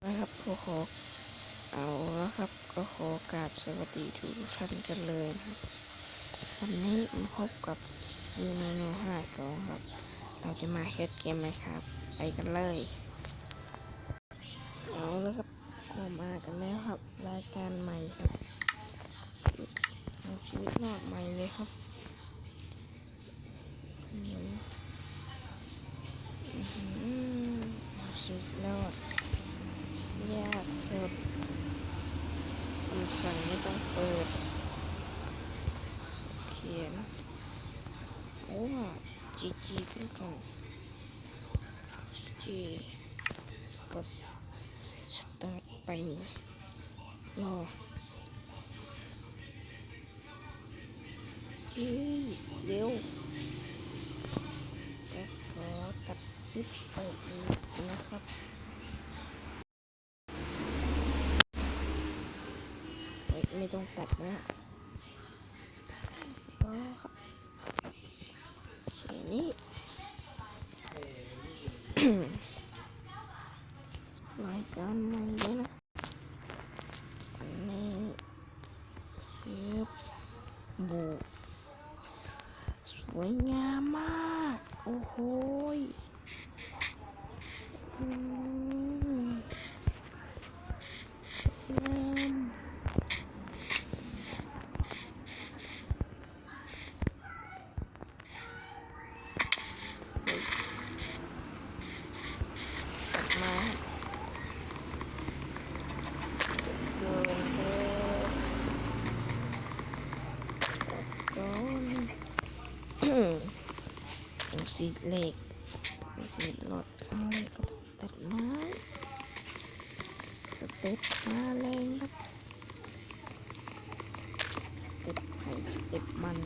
นะครับ ก็ขอ เอาละครับ ก็ขอกราบสวัสดีทุกท่านกันเลยนะครับ วันนี้มาพบกับ Uno ห้าสอง ครับ เราจะมาแคสเกม Minecraft ไปกันเลย เอาละครับ ก็มากันแล้วครับ รายการใหม่ครับ เอาชีวิตรอดใหม่เลยครับ เหนียว อื้อหือ สุดยอด ยากสุด คำสั่งไม่ต้องเปิด เขียน โอ้ จีจี คือเก่า จีจี กด สตาร์ท ไป รอ เฮ้ย เร็ว จะขอตัดคลิปไปอีกนะครับ เอ้ย ไม่ต้องตัดนะ รอครับ แค่นี้ รายการใหม่เลยนะ อันนี้ ชึบ บุ สวยงามมาก โอ้โหย อืม สวยงาม ตัดไม้ ตัดโยน ตัดต้น เอาสีเหล็ก เอาสีหลอดข้างในก็ตัดไม้ สเต็ปมาแรงครับ สเต็ปไผสเต็ปมัน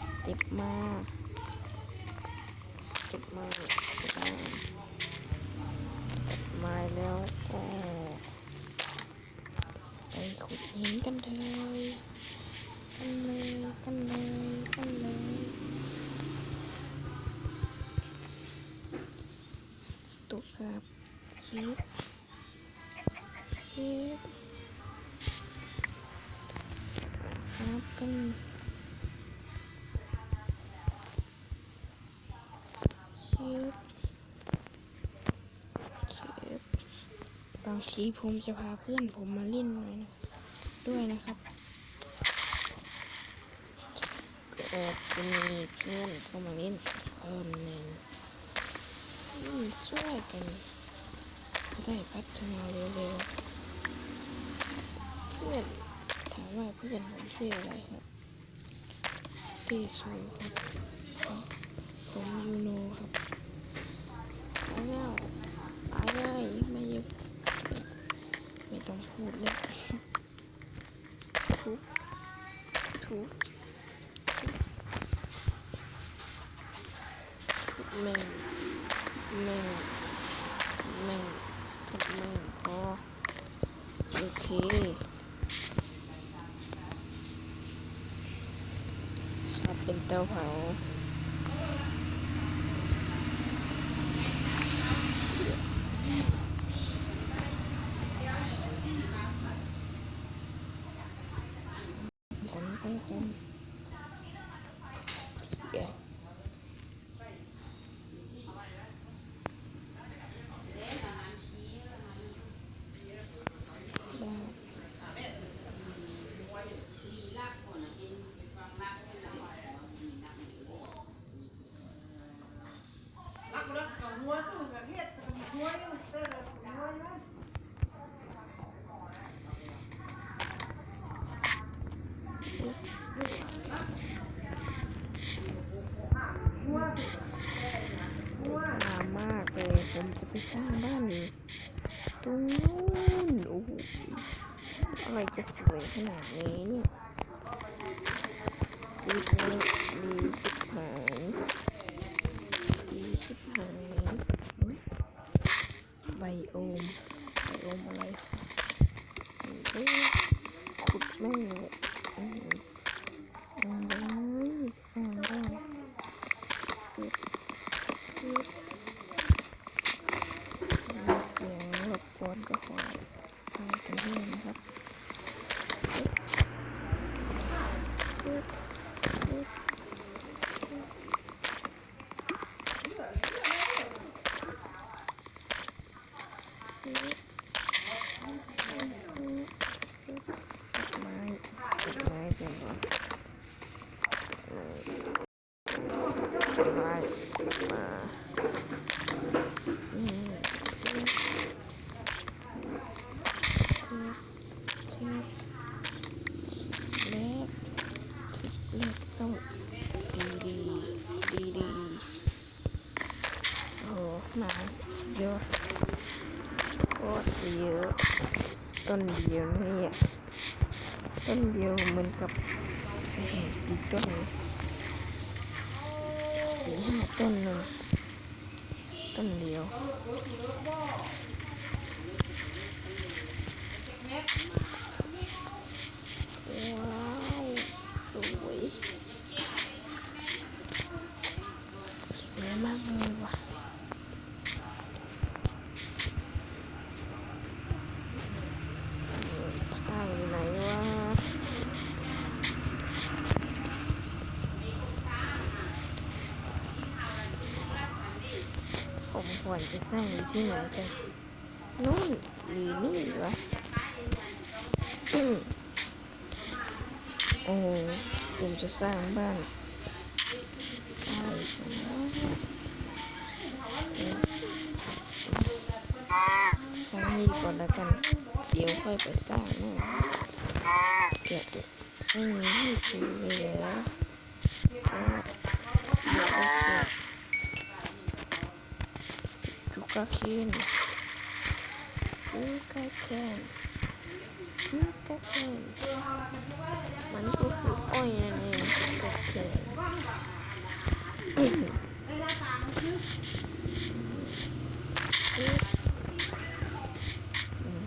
สเต็ปมา สเต็ปมา สเต็ปมา ตัดไม้แล้วก็ไปขุดหินกันเถอะ กันเลย กันเลย กันเลย ตกครับ ชิบ ชิบ ครับ กัน ชิบ ชิบ บางทีผมจะพาเพื่อนผมมาเล่นด้วยนะ ด้วยนะครับ ก็อาจจะมีเพื่อนเข้ามาเล่นสักคนหนึ่ง อืม ช่วยกัน จะได้พัฒนาเร็วๆ เพื่อน ถามว่าเพื่อนผมชื่ออะไรครับ ชื่อซูครับ ผมยูโนครับ อ้าว ตายเลย ไม่ ไม่ต้องพูดเลย ทุบ ทุบ ทุบ ทุบแม่ง ทุบแม่ง ทุบแม่ง ทุบแม่ง พอ โอเค ครับ เป็นเตาเผา ของของกัน แยก งามมากเลย ผมจะไปสร้างบ้านตรงนู้น โอ้โห อะไรจะสวยขนาดนี้เนี่ย ชีวิตนี้ดีชิบหาย ดีชิบหาย อุ๊ย ไบโอม ไบโอมอะไร เอ้ย ขุดแม่งเลย อืม อืม สร้างบ้าน ชึบ ชึบ เสียงร ນີ້ນະຄັບ ຊຶບ ຊຶບ ຊຶບ ດອກໄມ້ ດອກໄມ້ເປັນບໍ່? ດອກໄມ້ ດອກໄມ້ ອືມ ແລະ ແລະຕ້ອງດີໆ ດີໆ ໂອ້ ມາ ສຸດຍອດ ໂຄດເຍອະ ຕົ້ນດຽວນີ້ ຕົ້ນດຽວເໝືອນກັບ ອືມ ອີກຕົ້ນ ສີ່ຫ້າຕົ້ນໜຶ່ງ ຕົ້ນດຽວ ວ້າວ ສວຍ ສວຍມາກເລີຍວ່າ ສ້າງຢູ່ໃນວະ? ຜົມຄວນຈະສ້າງຢູ່ທີ່ໃນກັນ? ໂນ່ນ ຫຼືນີ້ວະ? ໂອ້ ຜົມຈະສ້າງບ້ານ ທາງນີ້ກ່ອນລະກັນ ດຽວຄ່ອຍໄປສ້າງເນາະ ແກະ ໄມ່ມີໃຫ້ກິນເລີຍເລີຍ ກໍ Sugarcane Sugarcane Sugarcane ມັນກໍຄືອ້ອຍນັ້ນເອງ Sugarcane ອືມ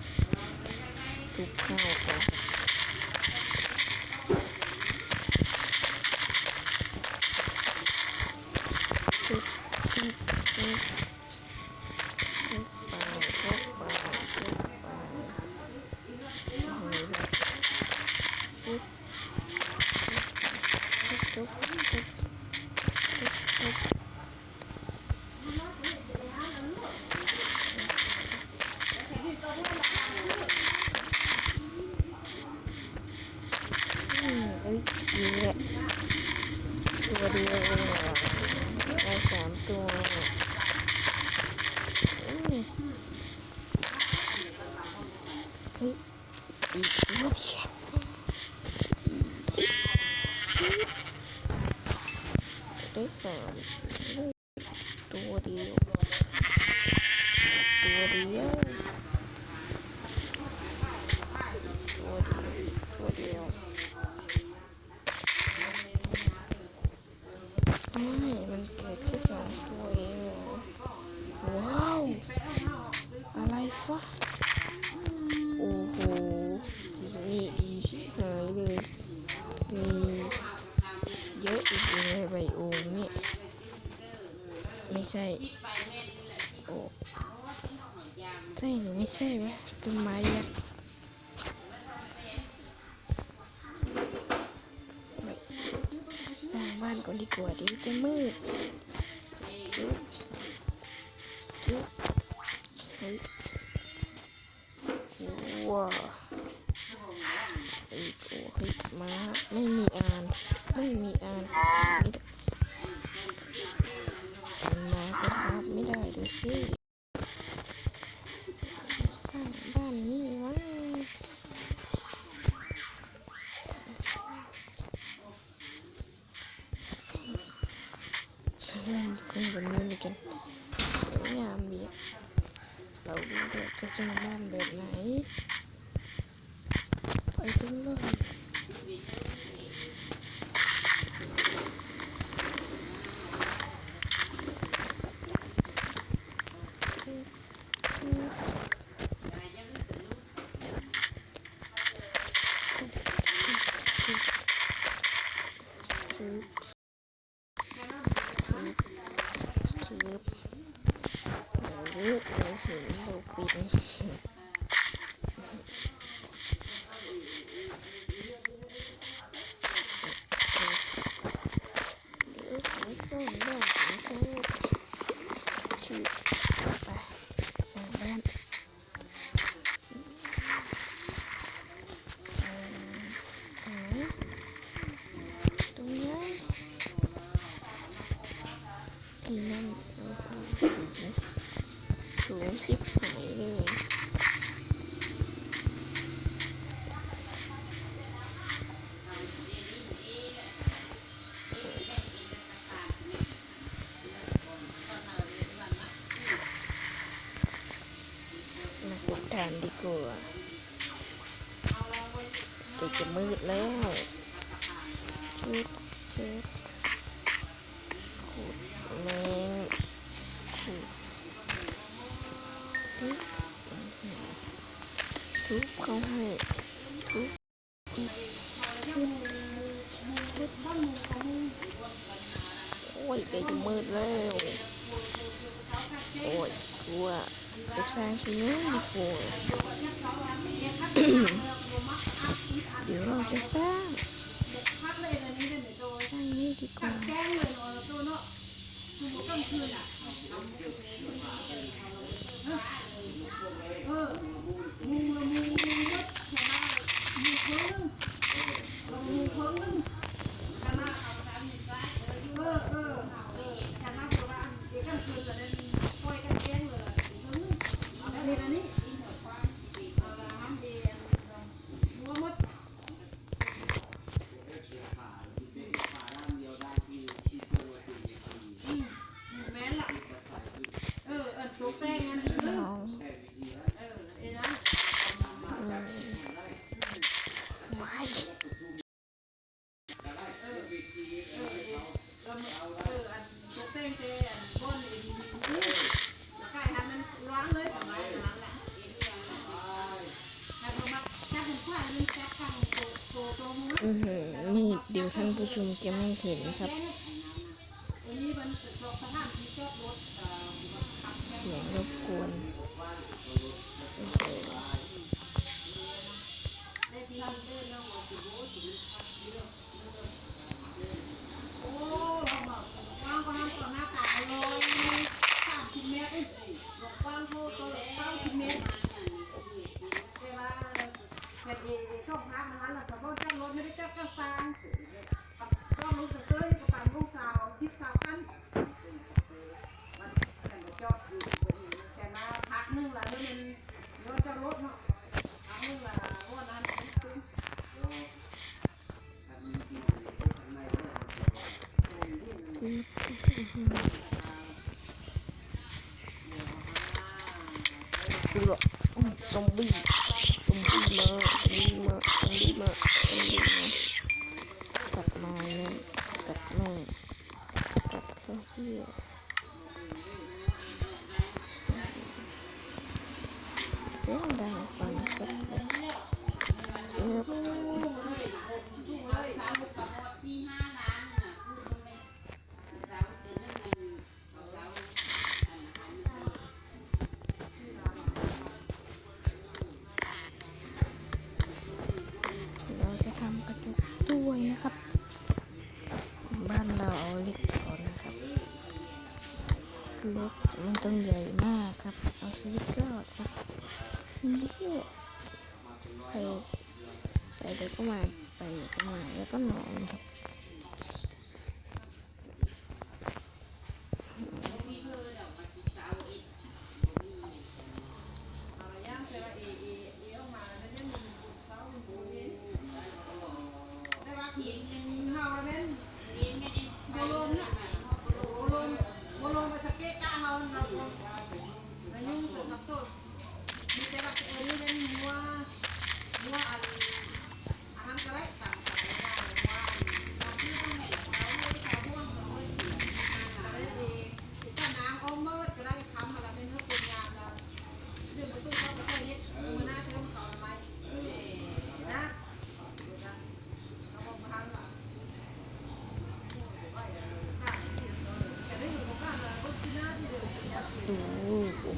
ທຸບເຂົ້າກ່ອນ ທຸບ ທຸບ ທຸບ ທຸບໄປ ທຸບໄປ ທຸບໄປ ທຸບ ທຸບ ທຸບ ທຸບ ທຸບ ທຸບ ອືມ ເອີຍ ນີ້ແຫຼະ ຕົວດຽວເອງ ໄດ້ສາມຕົວ ອືມ ເຮີ້ຍ ອີກຕົວດຽວ ອີກ ໄດ້ສາມ ຕົວດຽວ ຕົວດຽວ ຕົວດຽວ ຕົວດຽວ ໂອ້ຍ ມັນເກີດຊິບສອງຕົວເອງເຫລໍ? ວ້າວ ອາໄລຟະ? ໂອ້ໂຫ ສີນີ້ດີຊິບຫາຍເລີຍ ມີເຍອະອີກເລີຍ ໄບໂອມນີ້ ໄມ່ໃຊ່ ໂອ້ ໃຊ່ຫຼືໄມ່ໃຊ່ວະ? ຕົ້ນໄມ້ຍັກ ສ້າງບ້ານກ່ອນດີກວ່າ ດຽວຈະມືດ ຊຶບ ຊຶບ ເຮີ້ຍ ວ້າວ ເຮີ້ຍ ໂອ້ ເຮີ້ຍ ມ້າ ໄມ່ມີອານ ໄມ່ມີອານ ມີແຕ່ ມ້າກໍຂັບໄມ່ໄດ້ເລີຍຊິ. ສ້າງບ້ານນີ້ຫວາ ສ້າງບ້ານຄົນບໍ່ມີເງິນກັນ ສວຍງາມດີ ລາວຮູ້ແລ້ວຈະສ້າງບ້ານແບບໃດ ໄປເບິ່ງເລີຍ. ຊຶບ ຊຶບ ຊຶບ ໂອ້ໂຫ ເຫັນບໍ່ເປັນ. ເອີ ຕົງນີ້ ທີ່ນັ້ນ ໂອ້ໂຫ ສູງຊິບໄໝເລີຍ. ມາຂຸດຖ່ານດີກວ່າ ແຕ່ຈະມືດແລ້ວ. ຈຸດ ຈຸດ ຂຸດແມ່ງ ຂຸດ ທຸບ ທຸບເຂົ້າໃຫ້ ທຸບ ໂອ້ຍ ໃກ້ຈະມືດແລ້ວ. ໂອ້ຍ ກົວ ໄປສ້າງທີ່ນີ້ດີກວ່າ ດຽວເຮົາຈະສ້າງ ສ້າງນີ້ດີກວ່າ. ອືຫື ມືດ ດຽວທ່ານຜູ້ຊົມຈະໄມ່ເຫັນຄັບ ສຽງລົບກວນ. ໂອ້ໂຫ ໂອ້ ກວ້າງປະມານຕໍ່ໜ້າຕາຮ້ອຍສາມສິບແມັດ ກວ້າງເທົ່າເກົ້າສິບແມັດ ແຕ່ວ່າເປັນເອ ເອສອງພາກຫັ້ນລະ ສະເພາະຈອດລົດ ໄມ່ໄດ້ຈອດກາງທາງ ຈອດລົດກະເກີຍກະປານໂມງຊາວ ສິບຊາວຄັນ ມັນຈອດຢູ່ ແຕ່ວ່າພາກໜຶ່ງລະ ເອີ ແມ່ນຍ້ອນຈອດລົດເນາະ ພາກໜຶ່ງລະ ຮ້ອນອັນ ຊອມບີ້ ຊອມບີ້ມາ ຊອມບີ້ມາ ຊອມບີ້ມາ ຊອມບີ້ມາ ຕັດໄມ້ ຕັດໄມ້ ຕັດເຂົ້າເຂື່ອນ. ສຽງດັງຟັງຊັດເລີຍ ເອີບ เราจะทำกระจกด้วยนะครับ บ้านเราเอาเหล็กก่อนนะครับ เหล็กมันต้องใหญ่มากครับ เอาชีวิตรอดครับ นี่คือ ไป ไปเดี๋ยวก็มา ไปเดี๋ยวก็มา แล้วก็นอนครับ ແຕ່ວ່າເຮົາລະແມ່ນບໍ່ລົມນະ ບໍ່ລົມ ບໍ່ລົມໄປສະເກະກະເຮົາ ເຮົາ ເຮົາ ມາຫຍຸ້ງເສີມສັບສົນ ມີແຕ່ວ່າໂຕນີ້ແມ່ນງົວ ງົວອັນ ອັນນັ້ນກະໄດ້ ຕາມ ຕາມ ຕາມ ຕາມທີ່ຕ້ອງແມ່ນ ເຮົາເລີຍ ເຮົາຫ່ວງ ເຮົາເລີຍ ເຮົາເລີຍ ເອີ ເຮັດຕານາງອ້ອມເມີດກະໄດ້ ຄຳຫັ້ນລະແມ່ນເຮົາຄົນງາມລະ ເລື່ອງປະຕູເຮົາກະໃສ່ເຮັດ ມື້ໜ້າເຮົາເອົາໄປ ເອີ ນະ. ໂອ້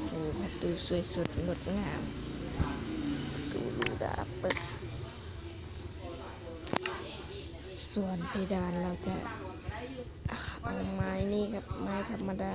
ໂຫ ປະຕູສວຍສົດງົດງາມ ປະຕູຫຼູຫຼາເປີດ ສ່ວນເພດານລາວຈະເອົາໄມ້ນີ້ຄັບ ໄມ້ທຳມະດາ.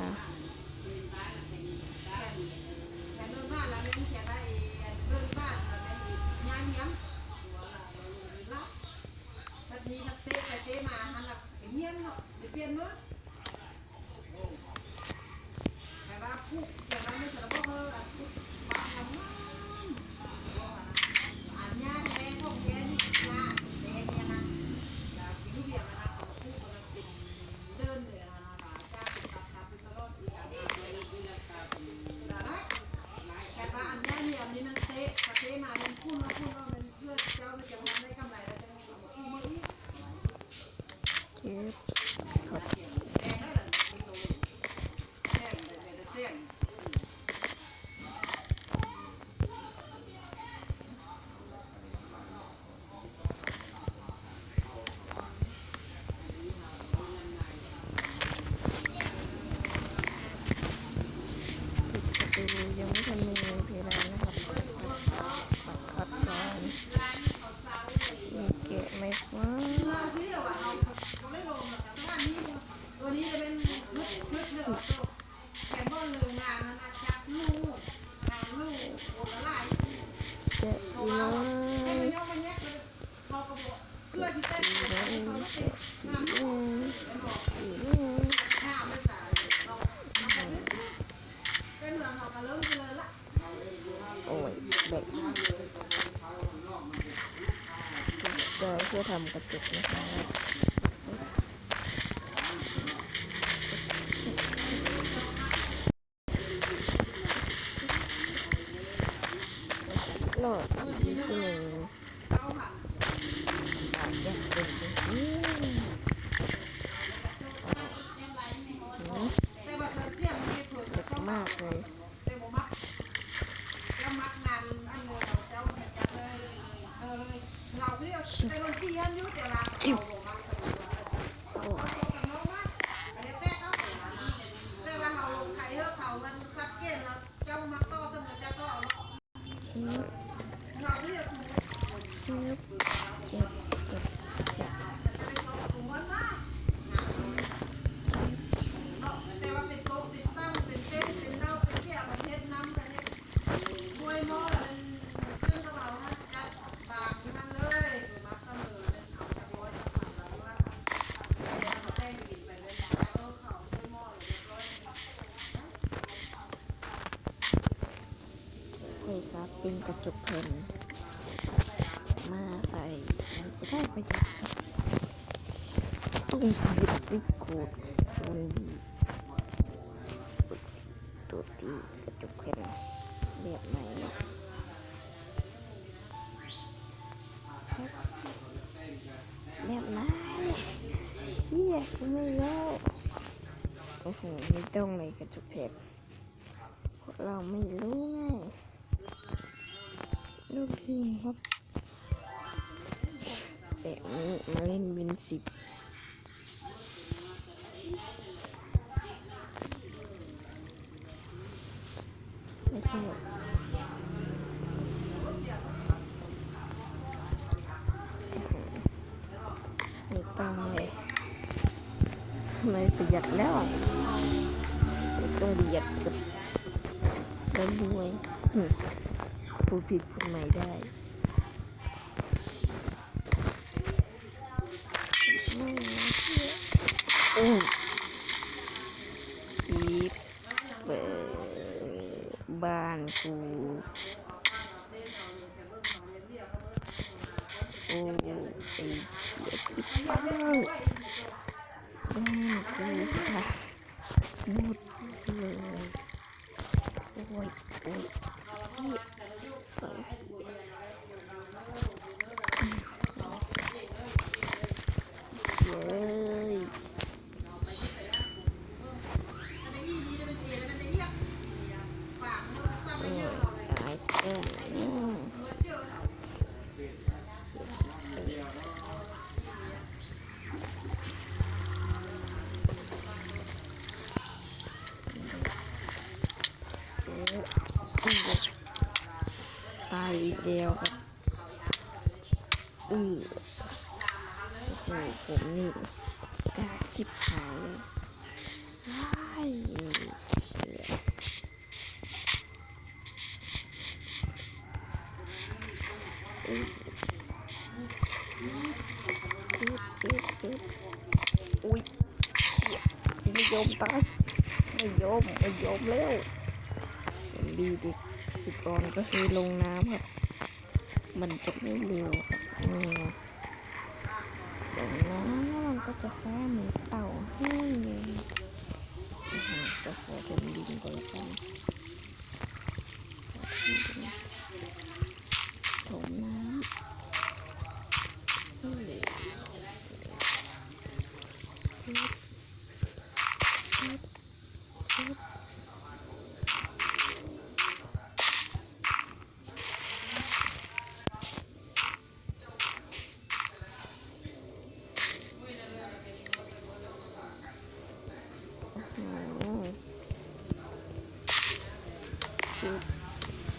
ເກັບ ປິດປະຕູ ຍັງບໍ່ທັນມີເພດານນະຄັບ ປັດໆກ່ອນ ແກະໄມ້ຟາ ແກະອີກແລ້ວ ເພື່ອຊິແຕ່ງ ເພື່ອຊິແຕ່ງ ເພື່ອຊິແຕ່ງ ແຕ່ເຮືອນເຮົາກໍເລີ່ມເລີຍລະ ໂອ້ຍ ແບບ ກໍເພື່ອທຳກະຈົກນະຄະ ລອດອີກທີໜຶ່ງ ບາດຢາກເປັນຈັ່ງຊີ້ ເນາະ ເຈັບມາກເລີຍ. ເຈັບ ເຈັບ ເຈັບ ເຈັບ ເຈັບ ເຈັບ. ຂ້ອຍກໍເປັນກະຈົກແຜ່ນມາໃສ່ ມັນກໍໄດ້ປະໂຫຍດ ຕ້ອງຍຶດຕິດໂຄດ ມັນດີ ຕົວຕີກະຈົກແຜ່ນແບບໃໝ່ເນາະ ແບບໃໝ່ ເອີ ບໍ່ແມ່ນແລ້ວ ໂອ້ໂຫ ມີຕ້ອງໃນກະຈົກແຜ່ນ. ພວກເຮົາໄມ່ຮູ້ງ່າຍ ລູກທີມຄັບ ແບບນີ້ມາຫຼິ້ນວິນສິບ ໄປເຖາະ ນີ້ຕ້ອງເລີຍ ໄປປະຢັດແລ້ວ ໄປປະຢັດກັບ ແລ້ວລວຍ ຜູ້ຜິດຜູ້ໃໝ່ໄດ້ ໂອ້ ອີກ ເອີ ບ້ານກູ ໂອ້ ໄອ້ເສຍທີ່ເປົ້າ ບ້ານກູ ໝົດເລີຍ ໂອ້ຍ ໂອ້ຍ ເອີຍ ຕາຍແທ້ ອືມ ຕາຍອີກແລ້ວ ອື ໂອ້ໂຫ ຜົມນີ້ກາກຊິບຫາຍເລີຍ ວ້າຍ ອື ເຈັບ ເຈັບ ເຈັບ ອຸ້ຍ ໄມ່ຍອມຕາຍ ໄມ່ຍອມ ໄມ່ຍອມແລ້ວ ແຊນດີ້ ເດັກຈຸດອ່ອນກໍຄືລົງນ້ຳຄັບ ມັນຈະໄມ່ເລວ ເອີ ລົງນ້ຳແລ້ວມັນກໍຈະຊ້າມືເປົ່າແຮງເລີຍ ອື ກໍຂໍເປັນດິນກໍແລ້ວກັນ.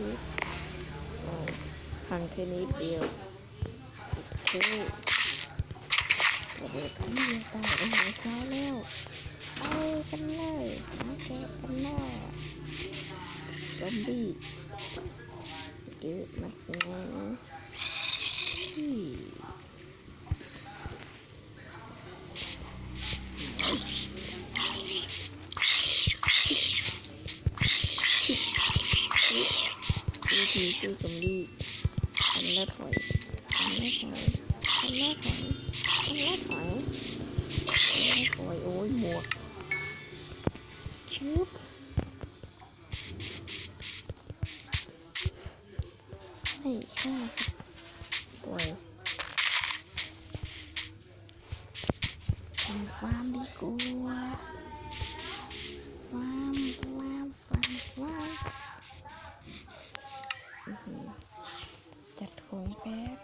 ໂອ້ ພັງແຄ່ນິດດຽວ. ໂອເຄ ລະເບີດ ໂອ້ຍ ຕາຍ ໂອ້ໂຫ ເຊົ້າແລ້ວ. ໄປກັນເລີຍ ມາແກະກັນເນາະ ຊອມບີ້. ເດີ ມັນຍັງ ວິທີສູ້ຊອມບີ້ ທັນລະຖອຍ ທັນລະຖອຍ ທັນລະຖອຍ ທັນລະຖອຍ. ໂອ້ຍ ໂອ້ຍ ໝວກ ຊຶບ. ໃຫ້ຂ້າ ໂອ້ຍ ເປັນຟາມດີກວ່າ ຟາມ ຟາມ ຟາມ ຟາມ. ອືຫື ຈັດຂອງແປັບ.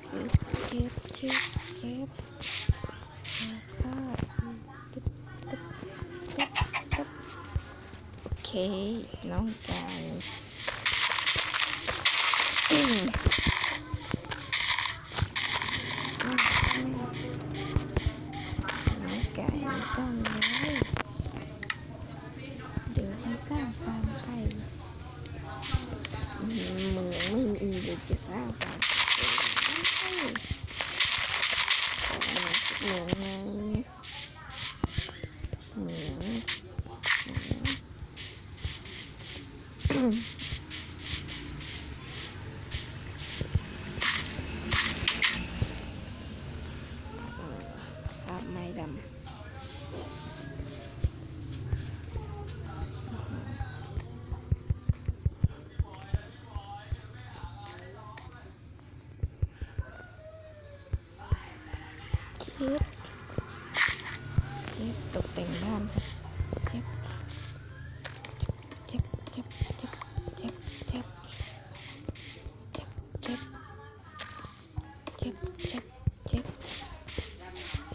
ເຈັບ ເຈັບ ເຈັບ ເຈັບ. ໂອເຄ ນ້ອງໄກ່ ນ້ອງໄກ່ ນ້ອງໄກ່ ຕ້ອງເລີຍ ດຽວໃຫ້ສ້າງຟາມໄຂ່. ອືມ ເມືອງໄມ່ມີເລີຍ ຈະສ້າງຟາມໄຂ່ ເມືອງໄງ ເມືອງ ເມືອງ. ພາບໄມ້ດຳ. ເຈັບ ເຈັບ ຕົກແຕ່ງບ້ານ ເຈັບ ເຈັບ ເຈັບ ເຈັບ ເຈັບ ເຈັບ ເຈັບ ເຈັບ ເຈັບ ເຈັບ ເຈັບ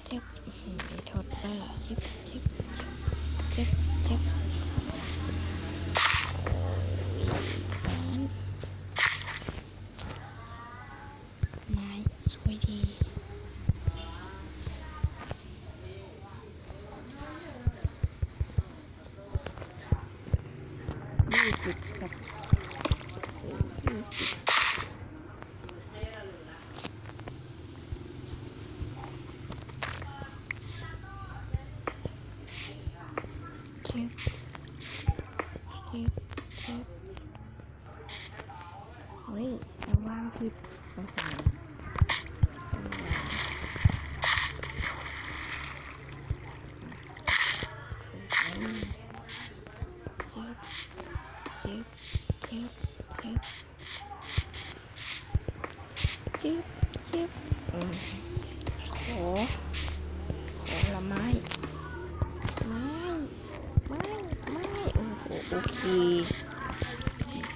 ເຈັບ ເຈັບ ອືມ ຖອດໄປ ເຈັບ ເຈັບ ເຈັບ ເຈັບ ເຈັບ ໂອ້ຍ ບ້ານ. ໄມ້ສວຍດີ ຍີ່ສິບ ກັບ ເອີ ຍີ່ສິບ. ເຈັບ ເຈັບ ເຈັບ. ເຮີ້ຍ ລະວັງຜິດ ໂອ້ໂຫ ເຈັບ ເຈັບ ເຈັບ ເຈັບ ເຈັບ ເຈັບ ເອີ ຂໍ ຂໍລະໄມ້ ໄມ້ ໄມ້ ໄມ້ ໂອ້ໂຫ ໂອເຄ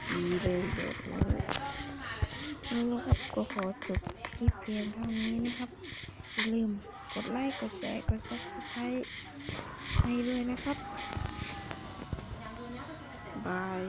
ດີເລີຍແບບນີ້. ເອົາລະຄັບ ກໍຂໍຈົບຄລິບພຽງເທົ່ານີ້ນະຄັບ. ຢ່າລືມກົດໄລ ກົດແຊ ກົດຊັບສະໄຄຣບ໌ໃຫ້ດ້ວຍນະຄັບ. ບາຍ.